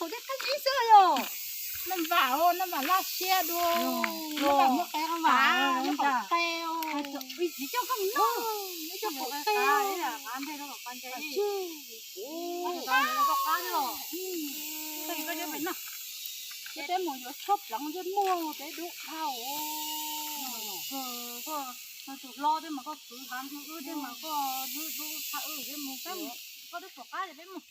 qhov tej qab zib xwb yog. Naj vam, naj vam laj siab dua. Naj vam muaj qe, naj vam muaj qe. Ib txiv coj koj mus noj, coj qhov qe. Ces peb mus yuav tshuaj pleev ntsej muag peb dub dhau. Koj tus hlob thiab mas koj kwv heev, wb thiab mas koj dub dub tshaj wb thiab, mus peb mus, koj twb pom qab ces peb mus.